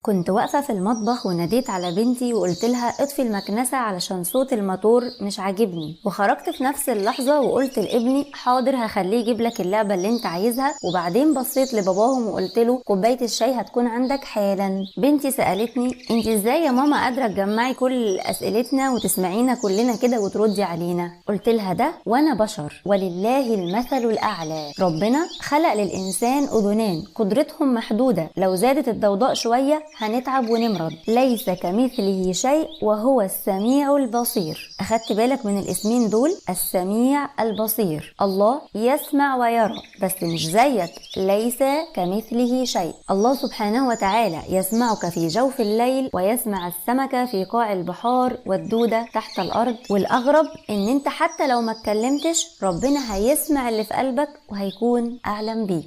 كنت واقفة في المطبخ وناديت على بنتي وقلت لها اطفي المكنسة علشان صوت الموتور مش عاجبني، وخرجت في نفس اللحظة وقلت لابني حاضر هخليه يجيب لك اللعبة اللي انت عايزها، وبعدين بصيت لباباهم وقلت له كوباية الشاي هتكون عندك حالا. بنتي سألتني انت ازاي يا ماما قادرة تجمعي كل اسئلتنا وتسمعينا كلنا كده وتردي علينا؟ قلت لها ده وانا بشر ولله المثل الاعلى، ربنا خلق للانسان اذنان قدرتهم محدودة، لو زادت الضوضاء شوية هنتعب ونمرض، ليس كمثله شيء وهو السميع البصير. أخدت بالك من الاسمين دول؟ السميع البصير، الله يسمع ويرى بس مش زيك، ليس كمثله شيء. الله سبحانه وتعالى يسمعك في جوف الليل ويسمع السمكة في قاع البحار والدودة تحت الأرض، والأغرب إن أنت حتى لو ما اتكلمتش ربنا هيسمع اللي في قلبك وهيكون أعلم بيه.